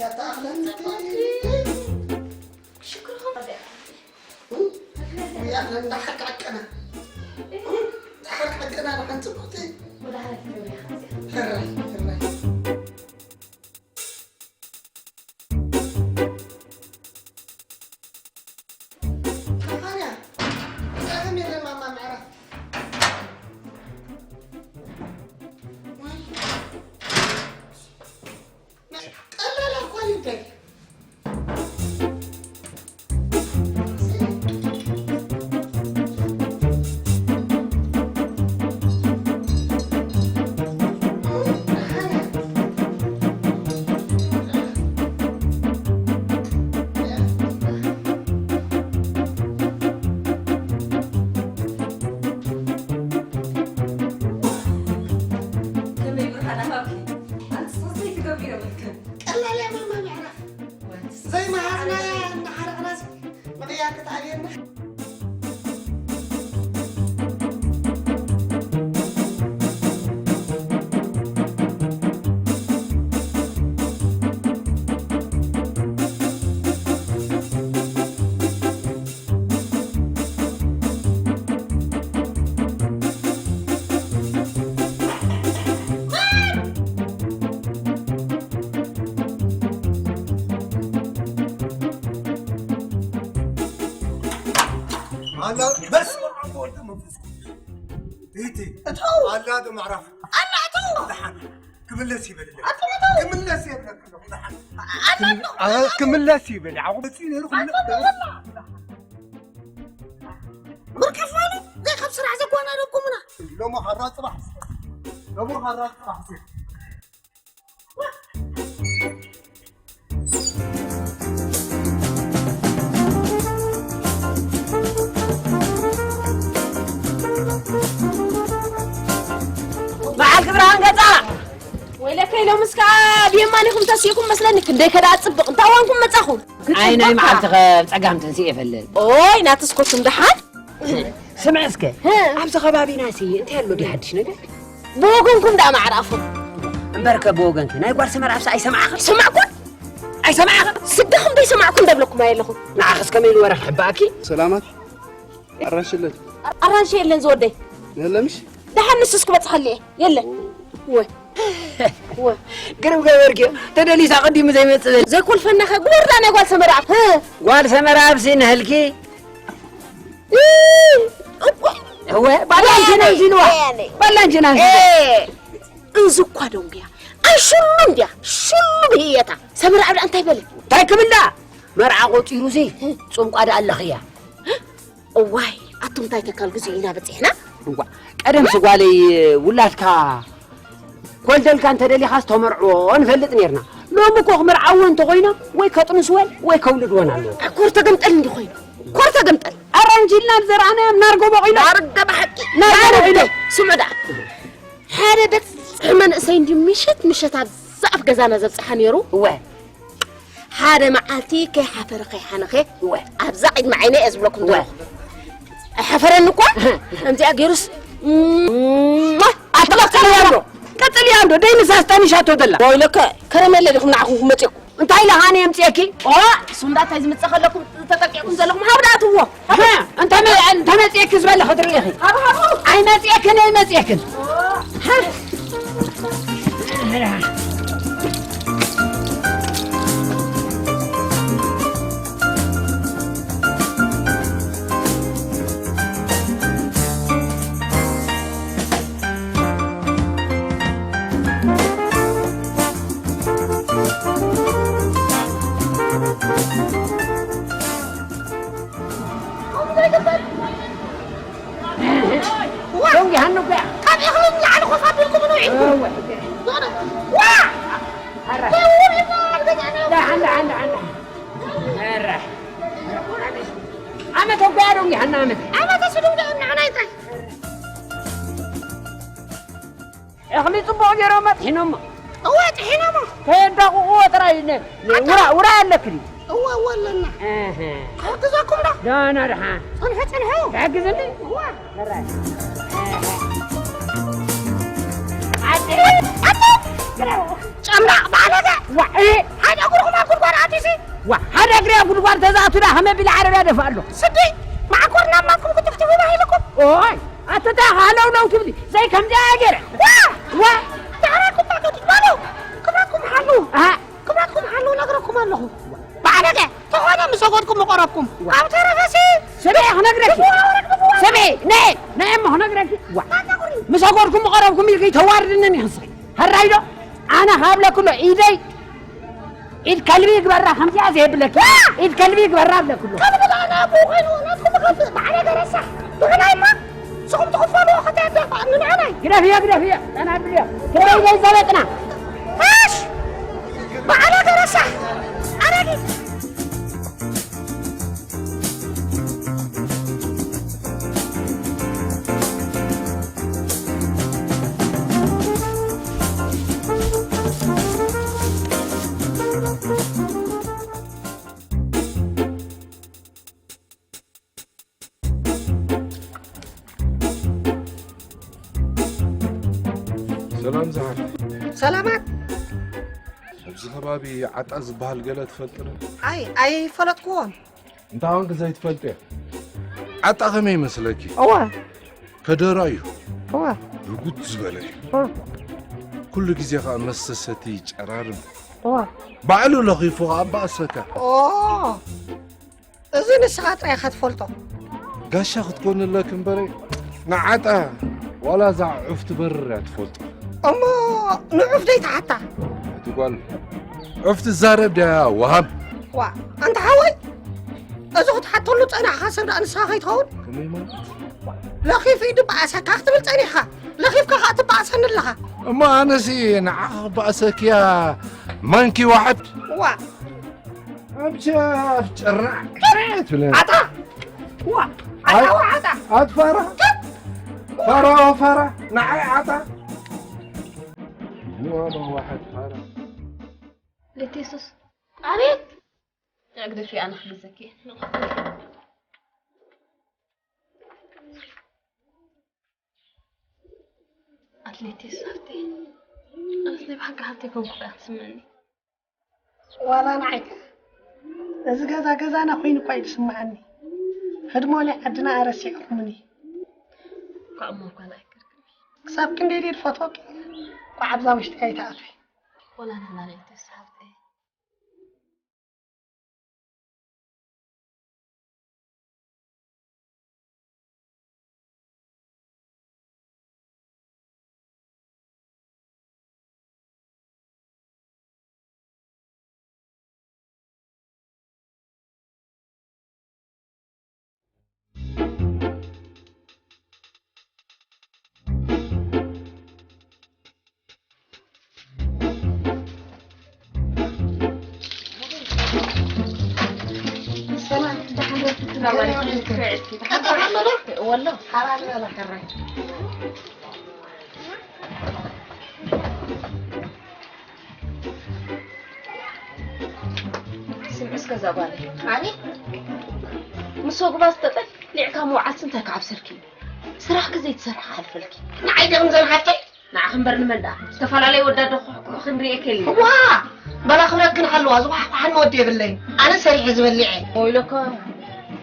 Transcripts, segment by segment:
ያታኽለን ሽክርኹም። ያለን ዳሓቃቀና ዳሓቃቀና ንሓንቲ ጽቡቕቲ። ወደ ሓለፍ ገበያ ሓንዚኣ። ሕራይ ሕራይ። ከመይ ብርሃን ኣሃብኪ? ኣንቲ ሰሰይ ትገብሪ የብልክን። ቀላል እያ ማማ ምዕራፍ። ዘይመሃርናያ እናሓረቕናስ ምቕያር ክትኣብየና። ኣላ በስመ ኣብ ወወልድ ወመንፈስ ቅዱስ። ቢቲ እተው። ኣላ ዶ ምዕራፍ? ኣላ እተው። ደሓን ክምለስ ይበል። ኣላ እተው። ክምለስ ይበል። ደሓን። ኣላ እተው። ኣ፣ ክምለስ ይበል። ዓኹ በፂ ነይሩ ክምለስ። ብርቀፍ በሉ። ዘይ ካብ ስራሕ ዘጓናደብኩምና። ሎሞ ሓራ ፅባሕ። ሎሞ ሓራ ፅባሕ። በዓል ክብርሃን ገጻ! ወይለከይ፣ ሎምስ ከኣ ብየማኒኹም ተሲእኩም መስለኒ። ክንደይ ከ ደኣ ጽብቕ፣ እንታይ እዋንኩም መጻኹም? ኣይ፣ ናይ መዓልቲ ከ ጸጋም ተንሲእ ይፈልጥ። ኦይ፣ ናተስኮቱም ደሓን? ስምዒ እስከ፣ ህ። ኣብዚ ከባቢና ሲ እንታይ ኣሎ ድዩ ሓድሽ ነገር? ብወገንኩም ደኣ ማዕረ ኣፎም። እምበርከ ብወገንኪ፣ ናይ ጓል ሰመር ኣብሳ ኣይሰማዕኽን? ኣይሰማዕኩን? ኣይሰማዕኽን? ስድኹም ዘይሰማዕኩን ደብለኩም ኣየለኹም። ንዓኽስ ከመይ ኢሉ ወረ ክሕባእኪ? ሰላማት፣ ኣራንሺ የለን? ኣራንሺ የለን ዝወደይ። የለምሽ? ደሓን ንሱስ ክበጽሓሉ እየ። የለን። ወ-፣ ወ-፣ ግርም ገበርኪ። ተደሊሳ ቀዲሙ ዘይመጽእ በል። ዘይኮልፈና ከ ግበርላ ናይ ጓል ሰመር ኣብ። ህ። ጓል ሰመር ኣብሲ ንህልኪ። እ፣ እወ፣ ባላ እንጂ ነው እንጂ ነዋ። ባላ እንጂ ነው እንጂ። እ፣ እዚ እኳ ደንጉያ። ኣይ ሽሉ እንድያ፣ ሽሉ ብህየታ። ሰመር ኣብ እንታይ በለ? እንታይ ክብላ? መርዓ ቆጺሩ ሲ፣ ጾም ቋዳ ኣለኽያ። እዋይ፣ ኣቱም እንታይ ተካል ግዜ ኢና በጺሕና? እዋ፣ ቀደም ስጓለይ ውላድካ ኮልደልካ እንተደሊኻስ ተመርዕዎ ንፈልጥ ኔርና። ሎሚ እኮ ክምርዓዎ እንተኾይኖም ወይ ከጥንስወን ወይ ከውልድወን ኣለዎ። ኮር ተገምጠል እንዲ ኮይኑ። ኮር ተገምጠል። ኣራንጂ ኢልና ዝዘራእናዮም ናርጎ በቒሎ። ናርገ ብሓቂ። ናርገ ናርገ። በቒሎ። ስምዑ ደኣ። ሓደ በጽሒ መንእሰይ እንዲ ምሸት ምሸት ኣብዛ ኣፍ ገዛና ዘብጽሓ ነይሩ። እወ። ሓደ መዓልቲ ከይሓፈረ ከይሓነኸ እወ። ኣብዛ ቅድሚ ዓይነይ እየ ዝብለኩም እወ። ዘለኹ። ኣይሓፈረኒ እኳ። እህ። ከምዚኣ ገይሩስ፣ እም፣ ኣትለቅልያ እንዶ። ቀጽልያ እንዶ። ደይ ንሳስ ጠኒሻቶ ዘላ። ወይለከ፣ ከረሜለ ዲኹም ንዓኹም ክመጽእኩም? እንታይ ኢለ ሃነ የምጽኤኪ? ኦ፣ እሱ እንዳ እንታይ ዝምጽእ ከለኩም ተጠቂዕኩም ዘለኹም? ሃብ ደኣ እትዎ። ሃብ። እንተ መ-፣ እንተ መጽኤኪ ዝበለ ክትርኢ ኢኺ። ሃብ፣ ሃብ። ኣይመጽኤክን፣ ኣይመጽኤክን። ሃብ። ሎንጊ ሃኑ እኮ እያ። ካብ እኽሊ ንላዕሊ ኮፍ ኣቢልኩም ንውዒልኩም። እወ። ዋ! ኣረ። ደሓን፣ ደሓን፣ ደሓን፣ ደሓን። ኣረ። ዓመት እኮ እያ ሎንጊ ሃና ዓመት። ዓመት ስድው ደው ንዓና ይታይ። እኽሊ ጽቡቕ ገይሮም ኣጥሒኖሞ። እወ፣ ጥሒኖሞ። ከየዳቑቑዎ ጥራይ ነ-፣ ኣታ- ውራ-፣ ውራይ ኣለክን። እወ፣ እወ፣ ኣለና። እህ። ክሕግዘኩም ዶ? ደህና ደሓን። ጽንሑ፣ ጽንሑ። ትሕግዝኒ? እወ። ምራይ። ኣደ-፣ ኣደ-፣ ጨምላቕ ባለገ። ዋ፣ እ። ሓደ እግሩ ጓል ተዛቱ ዳ ከመይ ቢላ ዓረብያ ደፋ ኣሎ። ስዲ፣ ማዕኮር ናብ ማኩም ክትፍትፉ ባሂልኩም። ኦይ፣ ኣተታ ሃለው ነው ትብሊ። ዘይ ከምዚኣ ገይረ። ዋ! ዋ! ዳዕራኩም ባከ ትባሉ። ክብራኩም ሓሉ። ኣሃ። ክብራኩም ሓሉ ነግረኩም ኣለኹ። ባዕለገ፣ ተኾነ ምሰጎድኩም ምቆረብኩም። ዋ! ኣብ ተረፈሲ፣ ስሚ፣ ክነግረኪ። ስሚ፣ ነ፣ ነ፣ እሞ ክነግረኪ። ዋ! ምሰጎድኩም ምቆረብኩም ኢልኪ ተዋርድንን ይኽስኺ። ሕራይ ዶ? ኣነ ካብ ለክሎ ኢደይ ኢድ ከልቢ ይግበራ፣ ከምዚኣ ዘየብለኪ። ኢድ ከልቢ ይግበራ ኣብለክሎ። ከልቢ ደኣ ናይ ኣቦኡ ኮይኑ፣ ናትኩም ከልቢ ብዓለገ ረሳሕ። ብኽናይማ ንስኹም ትኽፈልዎ ኸታ የብልኩም፣ ንንዕናይ። ግደፍዮ፣ ግደፍዮ፣ ተናድልዮ። ትበይለይ ዘለጥና። እሽ! ብዓለገ ረሳሕ። ኣረጊት። ሰላም ዝሓፍ። ሰላማት። ኣብዚ ከባቢ ዓጣ ዝበሃል ገለ ትፈልጢ ዶ? ኣይ፣ ኣይፈለጥኩዎን። እንታይ ኮንክ ዘይትፈልጥዮ? ዓጣ ከመይ ይመስለኪ? እወ። ከደራ እዩ። እወ። ርጉድ ዝበለ እዩ። እወ። ኩሉ ግዜ ኸዓ መስተ ሰቲ ይጨራርም። እወ። ባዕሉ ለኺፉ ኸዓ ባእሰካ። ኦ፣ እዚ ንስኻ ጥራይ ኢኻ ትፈልጦ። ጋሻ ክትኮን ኣለክ እምበረ፣ ንዓጣ ዋላ እዛ ዑፍ ትበርር እያ ትፈልጦ። እሞ ንዑፍ ደይትሓታ? እቲ ጓል ዑፍ ትዛረብ ድያ ወሃም? ዋ፣ ኣንታ ሓወይ፣ እዚ ክትሓተሉ ጸናሕኻ ሰብ ደኣ ንስኻ ከይትኸውን? ከመይ ማለት? ለኺፉ እዩ ድበኣሰካ ክትብል ጸኒሕኻ፣ ለኺፍካ ኸኣ ትበኣሰኒ ኣለኻ። እሞ ኣነሲ ንዓኻ ክበኣሰክያ ማንኪ ዋሕድ? ዋ። ኣምቻ ኣፍ ጭራዕ ትብለኒ። ዓጣ! ዋ! ዓጣ፣ ኣይ፣ ዋ፣ ዓጣ! ኣት ፋራ! ፋራ፣ ዋ፣ ፋራ! ንዓይ ዓጣ! ዋ፣ ዋ፣ ዋሕድ ፋራ! ልቴሱስ። ኣቤት! እግደፊ፣ ኣነ ክሕግዘኪ። ኣትሌቴስ ሃብተይ፣ ኣነስ ናይ ብሓቂ ሃብተይ ኮንኩ እያ ትስምዕኒ። ዋላ ንዓይ ከ፣ እዚ ገዛ ገዛና ኮይኑ እኳ እዩ ዝስምዓኒ። ህድሞ ናይ ዓድና ኣረሲዕኩምኒ። እኳ እሞ እኳ ንኣይከርክን። ክሳብ ክንደይ ድየ ዝፈትወኪ? እኳ ኣብዛ ውሽጢ ኣይትኣትዊ። ዋላ ንሕና ኣትሌቴስ ሃብተይ። ስምዒ እስከ እዛ ጓለይ። ኣነ ምስ ወግባ ዝተጠሊዕካ መውዓልሲ እንታይ ክዓብሰልኪ እዩ? ስራሕኪ ዘይትሰርሒ ክሓልፈልኪ። ንዓይ ደም ዘንሃፍተይ ንዓኺ እምበር ንመን ደኣ? ዝተፈላለየ ወዳዶ ኩሕኩሕ ክንሪኤ ከይልና። ዋ! በላ ክብረት ግን ሃለዋ፣ ዝኳሕኳሓኒ ወዲ የብለይን። ኣነ ሰሪሐ ዝበልዕ እየ። ወይለካ፣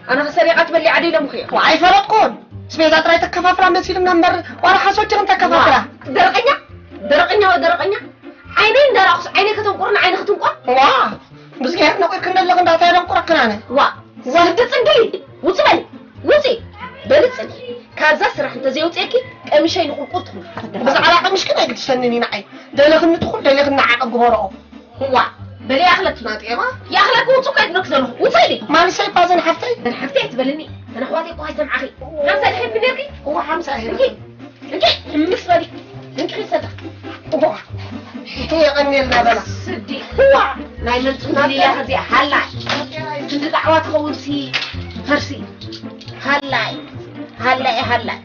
ኣነ ኸ ሰሪቓ ትበልዕ ኣደ ኢሎምኺ እዮም። ዋ፣ ኣይፈለጥኩን። ስቤዛ ጥራይ ተከፋፍላ መሲሉና እምበር፣ ዋላ ሓሶት ጅርን ተከፋፍላ። ዋ፣ ደረቐኛ፣ ደረቐኛ፣ ደረቐኛ። ዓይነይ እንዳረኣኹስ ዓይነይ ከተንቁርኒ ዓይኒ ክትንቆር? ዋ፣ ብዝጊሄር ነቂርክን ኣለኽ እንዳ እንታይ ደንቁረክን ኣነ? ዋ፣ ስዲ ጽንግሊ፣ ውጺ በሊ፣ ውጺ በሊ ጽንግሊ። ካብዛ ስራሕ እንተዘይውጽኤኪ ቀሚሸይ ንቁልቁል ትኹን። ብዛዕባ ቀሚሽክን ኣይግድሰንን እዩ ንዓይ። ደለኽኒ ትኹን፣ ደለኽኒ ንዓቐብ ግበርኦ። ዋ፣ በሊ ይኣኽለኪ። ናጤባ? ይኣኽለኪ፣ ውጹ እኮ እየ ዝብለኪ ዘለኹ። ውጸይ ኢለ። ማንሰይ እባ ዘን ሓፍተይ? ዘን ሓፍተይ ኣይትበልኒ። ዘን ኣሕዋተይ እኮ ኣይሰምዓኺ። ሓምሳ ድሕሪ ብኔርኪ? እዋ፣ ሓምሳ እየ። እንኪ፣ እንኪ፣ ሕምስ በሊ። እንኪ፣ ሰዳ። እዋ፣ እቲ የቐንየልና በላ። ስዲ። እዋ፣ ናይ መን ጽምብል እያ እዚኣ? ሃላይ። ክንዲ ጣዕዋ ትኸውንሲ ፈርሲ። ሃላይ፣ ሃላይ፣ ሃላይ።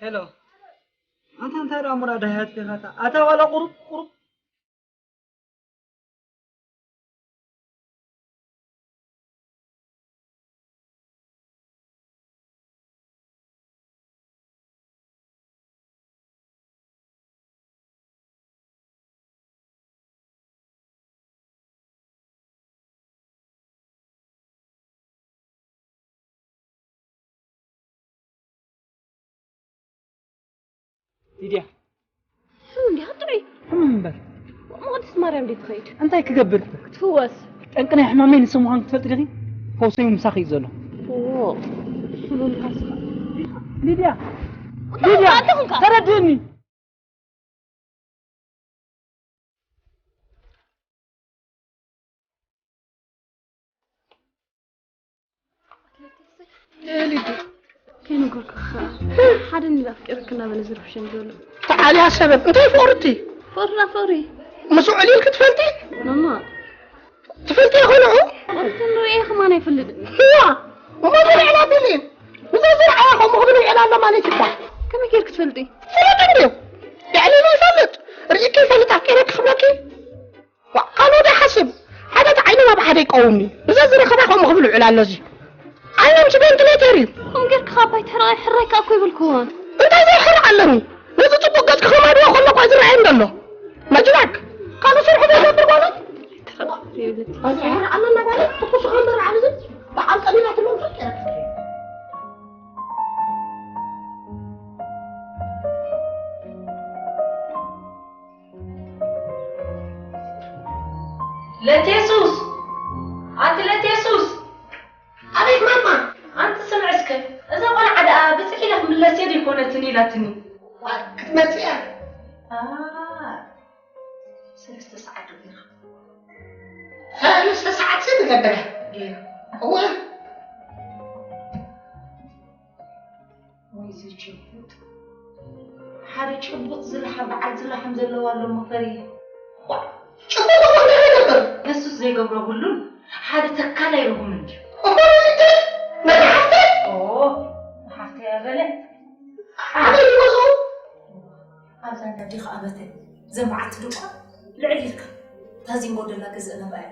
ሄሎ፣ ኣንታ እንታይ ደኣ ሙራድ ኣሕዋትኪ ኢኻ? ኣታ ዋላ ቁሩብ ቁሩብ ሊድያ። ስም እንዲኻ ጥዑይ። ሕም እምበር። እሞ ቅድስት ማርያም እንዴት ትኸይድ? እንታይ ክገብር? ክትፍወስ። ጠንቂ ናይ ሕማመይ ንስም ምዃኑ ክትፈልጢ ዲኺ? ፈውሰይ ምሳኺ እዩ ዘሎ። ኦ፣ ስሉ እንዲኻ ስኻ። ሊድያ፣ ሊድያ፣ ተረድእኒ። ሊዱ ከይነገርኩኻ ሓደ እንዲ ኣፍቂረክ እናበለ ዝርብሸኒ ዘሎ። ተዓልያ ሰበብ እንታይ ፍቕርቲ? ፍቕርና ፍቕሪ። ምስኡ ዕሊልኪ ትፈልጢ? ማማ ትፈልጢ ይኾንዑ? ፍቕርቲ ንሪኤ ከማን ኣይፈልጥን። እዋ እሞ ዝርዕላ ቢልየን ንዘዝርዓያ ከምኡ ክብል ይዕላ ኣሎ ማለት ይኳ። ከመይ ጌርክ ትፈልጢ? ፍለጥ እንድዩ። የዕሊሉ ይፈልጥ። ርኢኪ ይፈልጥ ኣፍቂረኪ ክብለኪ። ካልኦ ዶ ሓስብ ሓደ ተዓይኑ ናብ ሓደ ይቀውም እዩ። እዛ ዝረኸባ ከምኡ ክብል ውዕል ኣሎ እዚ። ዓለም ሲ ቬንትሌተር እዩ። ከምኡ ጌርካ ካብ ኣባይ ትሕረቕ ሕራይ ከኣ እኮ ይበልክዎ። እንታይ ዘይሕርቕ ኣለኒ? ነዚ ጽቡቕ ገጽኪ ከማድዎ ከሎ እኳ ዝረኣየኒ ዘሎ። መጅናክ ካልእ ስርሑ ዘይገብር ጓኖት። ኣይትሕረቕ ኣለና ማለት ትኩስ ኸምበር ዓብዚ በዓል ቀቢላትሎም ፈቀረት። ለቴሱስ! ኣንቲ ለቴሱስ! ኣቤት ማማ! ኣንቲ ስምዒ እስከ፣ እዛ ቆልዓ ደኣ ብጽሕ ኢላ ክምለስ እየ ደይኮነትን ኢላትኒ። ዋእ ክትመጽእ እያ። ኣይ፣ ሰለስተ ሰዓት ዶ ገይራ? ሰለስተ ሰዓት ሲ ትገብር እያ። ገይራ። እወ። ወይ እዚ ጭቡጥ ሓደ ጭቡጥ ዝለሓም በዓል ዝለሓም ዘለዋ ኣሎ እሞ ፈሪሀ። ጭቡጥ እኮ እንታይ ይገብር? ንሱስ ዘይገብሮ ብሉን ሓደ ተካል ኣይረኹምን ድዩ? እኮ ነቲ ነቲ ሓፍተይ ኦ ሓፍተይ ኣበለ ኣበይ ይወስዱ? ኣብዛ እንዳ ዲኻ ኣበተ ዘምዓት ድቋ ልዕል ኢልካ እታ ዚንጎ ደላ ገዝእ ነባያ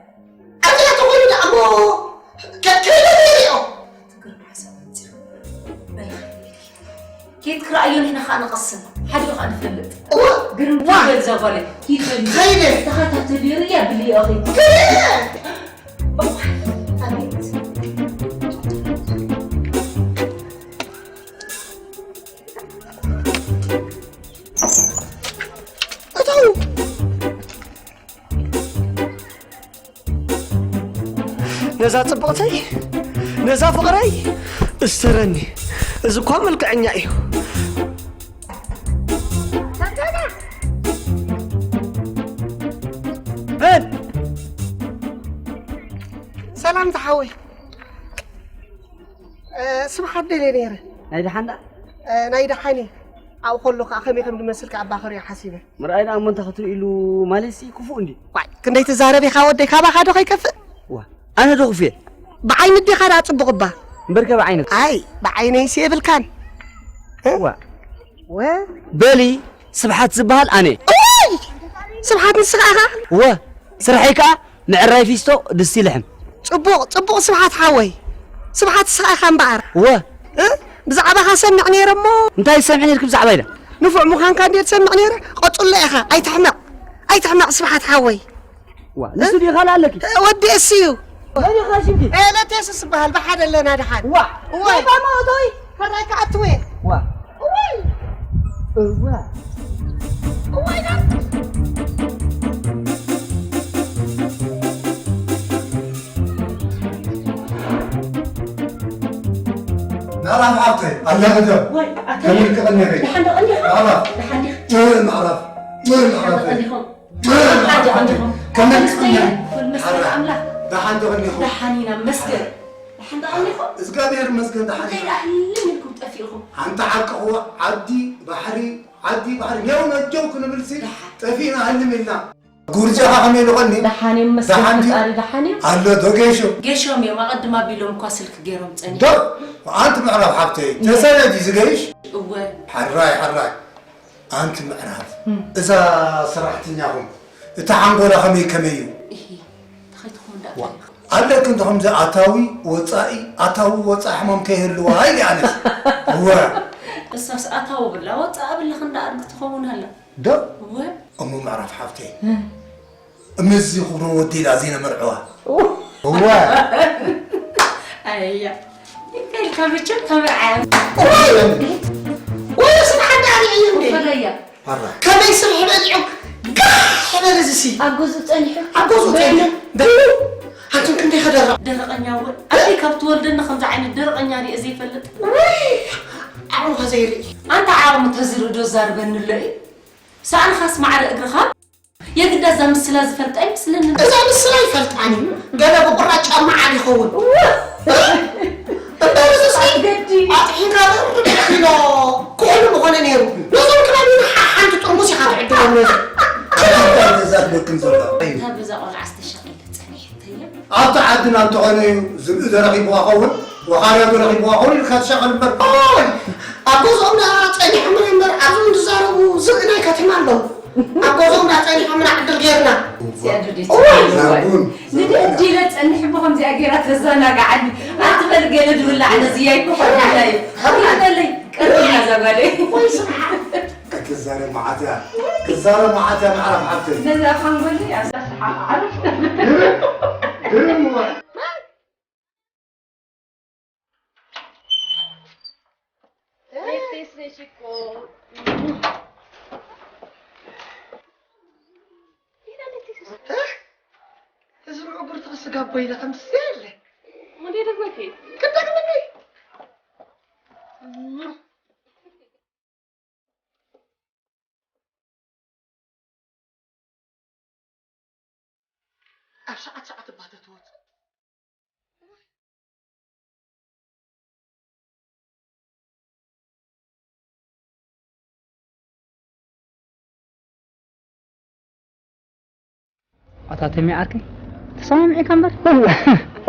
ኣዚኣ ተኾይኑ ደኣ እሞ ከከይደ ዘይሪኦ ትግርም ሓሳብ ኣምፂኻ በይኻ ኪድ ክረኣዮ ንሕና ከዓ ንቐስን ሓዲኡ ከዓ ንፈልጥ እዋ ግን ዋ ትበል እዛ ጓለ ኪድ በል ከይደ ተኸታተል ይርያ ብልዮ ኸይድ ከይደ ኣቤት ነዛ ጽብቕተይ ነዛ ፍቕረይ እስተረኒ። እዚ እኳ መልክዐኛ እዩ። በል ሰላም ዝሓወይ። ስብሓት ደልየ ነይረ። ናይ ደሓን ደኣ? ናይ ደሓን እዩ። ኣብኡ ከሎ ከዓ ከመይ ከም ዝመስል ክኣባኽርዮ ሓሲበ። ምርኣይ ደኣ እሞ እንታይ ክትርኢ ኢሉ ማለትሲ ክፉእ እንድዩ። ዋይ ክንደይ ትዛረብ ኢኻ ወደይ፣ ካባኻ ዶ ከይከፍእ? ዋ ኣነ ዶ ክፍየ? ብዓይኒ ኣዴኻ ደኣ ጽቡቕ እባ። እምበርከ ብዓይኒ። ኣይ ብዓይነይሲ የብልካን። ዋ ወ በሊ ስብሓት ዝበሃል ኣነ። እዋይ ስብሓት ንስኻ ኢኻ? ወ ስርሐይ ከኣ ምዕራይ ፊስቶ ድስቲ ልሕም። ጽቡቕ ጽቡቕ ስብሓት ሓወይ። ስብሓት ንስኻ ኢኻ እምበኣር። ወ እ ብዛዕባኻ ሰምዕ ነይረ እሞ። እንታይ ትሰምዒ ነይርኪ ብዛዕባይ ኢለ? ንፉዕ ምዃንካ እንድየ ዝሰምዕ ነይረ። ቀጽሎ ኢኻ ኣይትሕመቕ ኣይትሕመቕ ስብሓት ሓወይ። ዋ ንሱ ድዩ ካልእ ኣለኪ? ወዲ እሱ እዩ። መን ኢኻ ሽምኪ? ኤለቴስስ ዝበሃል ብሓደ ኣለና ደሓን። ዋ እዋይ። ባባ መእቶይ። ሕራይ ክኣትው እየ። ዋ እዋይ። እዋ እዋይ ና ናላ ሓፍተይ ኣለኽዶ ወይ ኣታ ከመይ ትቐኒኺ? ደሓን ዶ ቀኒኻ? ናላ ደሓን ዲኻ? ጥር ማዕራፍ ጥር ደሓን ዶ ማዕራፍ ቀኒኹም? ጥር ደሓን ዶ ማዕራፍ ቀኒኹም? ከመይ ኣመስግን ትቐኒ? ይኹን መስገን ኣምላኽ። ደሓን ዶ ቀኒኹም? ደሓን ኢና መስገን። ደሓን ዶ ቀኒኹም? እግዚኣብሔር ይመስገን ደሓን እንታይ ኢና። ደኣ ህልም ኢልኩም ጠፊእኹም? ሓንቲ ሓቂ እኮ ዓዲ ባሕሪ ዓዲ ባሕሪ ኔው ነጀው ክንብልሲ ደሓን። ጠፊእና ህልም ኢልና። ጉርጃኻ ከመይ ኢሉ ቀኒ? ደሓን እዮም መስገን ደሓን ድዩ? ፈጣሪ ደሓን እዮም። ኣሎ ዶ ጌሾ? ጌሾም እዮም ኣቐድም ኣቢሎም እኳ ስልኪ ገይሮም ጸኒሖም። ዶ ኣንቲ ምዕራብ ሓብተይ ተሰነዲ ዝገይሽ? እወ። ሓራይ ሓራይ ኣንቲ ምዕራብ እዛ ሰራሕተኛኹም እቲ ሓንጎላ ከመይ ከመይ እዩ? እሂ ተኸይትኹም እንዳ ዋ ኣለክ እንተ ከምዚ ኣታዊ ወጻኢ ኣታዊ ወጻኢ ሕማም ከይህልዋ ኢሊ ኣነስ። እወ። እሳስ ኣታዊ ብላ ወጻኢ ብላ ክንዳ ኣድግ ትኸውን ኣላ። ዶ እወ እሞ ምዕራፍ ሓብተይ ምስዚ ክብሮ ወዲ ኢላ ዘይነመርዕዋ እወ ኣያ ይፈልካ መቸም ተመርዓያ ወይ ስብሓት ደኣ ኣየየ እንዴ? ፈለያ። ዋራ። ከመይ ስርሒ በሊዑ? ጋሕ በል እዚ ሲ። ኣብ ገዝኡ ጸኒሑ። ኣብ ገዝኡ ጸኒሑ። በሉ። ኣንቱም ክንደይ ከደረቕ? ደረቐኛ እውን። ኣደይ ካብ ትወልደኒ ከምዚ ዓይነት ደረቐኛ ሪኤ ዘይፈልጥ። ውይ! ዓቕምኻ ዘይርኢ። ኣንታ ዓቕሚ ተዝርኢ ዶ ዛርበኒ ኣሎ እዩ? ሰኣንኻስ ማዕረ እግርኻ? የግዳ እዛ ምስላ ዝፈልጣ ኣይመስለንን። እዛ ምስላ ይፈልጣን እዩ። ገለ ብቁራጭ ጫማ ዓድ ይኸውን። እምበር እዚስ ኣትገዲ። ኣጥሒካ ርብሕ ኪሎ ኩሕሊ ምኾነ ነይሩ። ነዞም ክላቢና ሓ-፣ ሓንቲ ጥርሙስ ኢኻ ትዕድሎም ነይሩ። ኣታ እንታይ ተዛርበክን ዘሎ? እንታይ በዛ ቆልዓ ዝተሸቐለ ጸኒሐተያ? ኣብቲ ዓድና እንተኾነ እዩ ዝብኢ ተረኺብዋ ኸውን፣ ወኻርያ ተረኺብዋ ኸውን ኢልካ ትሸቐል እምበር። ኦይ! ኣብ ገዝኦም ደኣ ጸኒሖም እምበር ኣብዚ ዝዛረቡ ዝብኢ ናይ ከተማ ኣለዉ። ኣብ ገዝኦም ደኣ ጸኒሖም ኢና ዕድል ጌርና። እዚኣ ድርዲት እዋይ! ትብሃል እዋይ። ዛጉን። ንድሕዲ ኢለ ጸኒሕ እሞ ከምዚኣ ጌራ ተዘናግዓኒ። ኣትበል ገለ ድብላዕ ነዚ ያይኮ ኾይናለይ። ይበለይ፣ ቀርብና እዛ ጓለይ። ወይ ስምዓ። ክትዛረብ መዓት እያ። ክትዛረብ መዓት እያ፣ ምዕራፍ ሓብተይ። ነዛ ሓንጎለይ ኣብዛ ሰሓቕ ዓረፍ። ግርም፣ ግርም እዋ። እዚ ምዕጉርቲ ክስጋቦ ኢለ ከምዚ የለ። እንዴ ደግመኪ? ክደግመኒ። ኣብ ሰዓት ሰዓት እባ ተትወጽእ። ኣታ ተሜ ዓርከይ፣ ተሰማሚዕካ እምበር። ወላ፣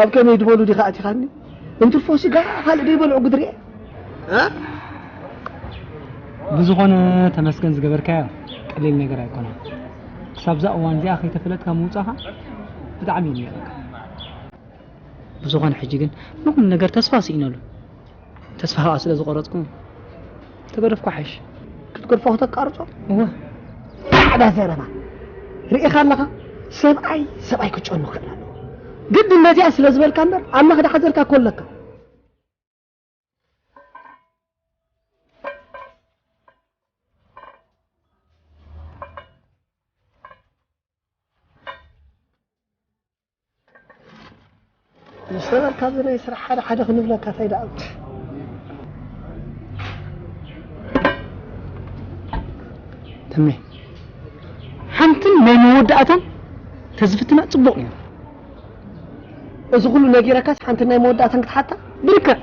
ኣብ ከመይ ድበሉ ዲኻ ኣቲኻኒ? እንትርፎ ስጋ ካልእ ደይበልዑ ግድሪ እየ። እ? ብዝኾነ ተመስገን ዝገበርካዮ ቀሊል ነገር ኣይኮነን። ክሳብዛ እዋን እዚኣ ከይተፈለጥካ ምውጻኻ ብጣዕሚ እዩ ነይሩካ። ብዝኾነ ሕጂ ግን ንኹሉ ነገር ተስፋ ስኢነሉ። ተስፋ ከኣ ስለ ዝቆረጽኩ ተገደፍኩ ሓይሽ። ክትገድፎ ከተቃርጾ? እወ። ጻዕዳ ዘረባ። ርኢኻ ኣለኻ? ሰብኣይ፣ ሰብኣይ ክጨኑ ክኽእል ኣለዎ። ግድነት እያ ስለ ዝበልካ እምበር፣ ኣብ መኽዳ ሓዘርካ እኮ ኣለካ። ዝሰበር ካብዚ ናይ ስራሕ ሓደ ሓደ ክንብለካ እንታይ ደኣ? ተሜ፣ ሓንትን ናይ መወዳእታን ተዝፍትና ጽቡቕ ነይሩ። እዚ ኩሉ ነጊረካስ ሓንትን ናይ መወዳእታን ክትሓታ? ብልክዕ።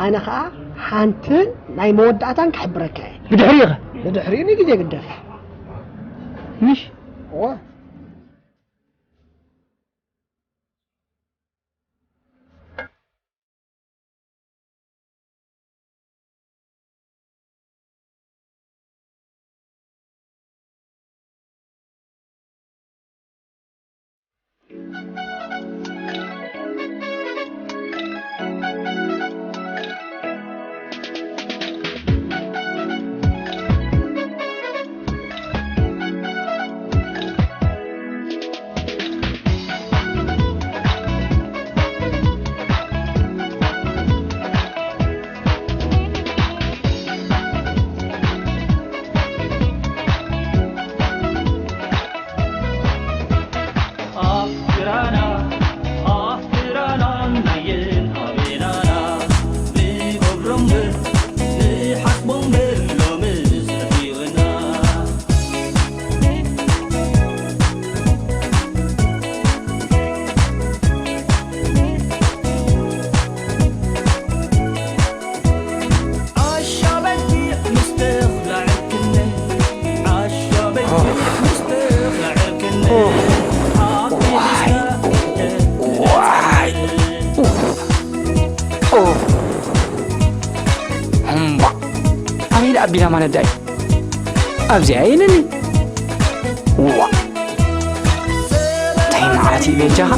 ኣነ ኸኣ ሓንትን ናይ መወዳእታን ክሕብረካ እየ። ብድሕሪኡ ኸ? ብድሕሪኡ ንግዜ ግደፍ። ምሽ? እወ። እምባ ኣበይ ደኣ ኣቢላ ማለት ደኣ እዩ? ኣብዚኣ የለኒ። ዋ፣ እንታይ መዓት እዩ በጃኻ?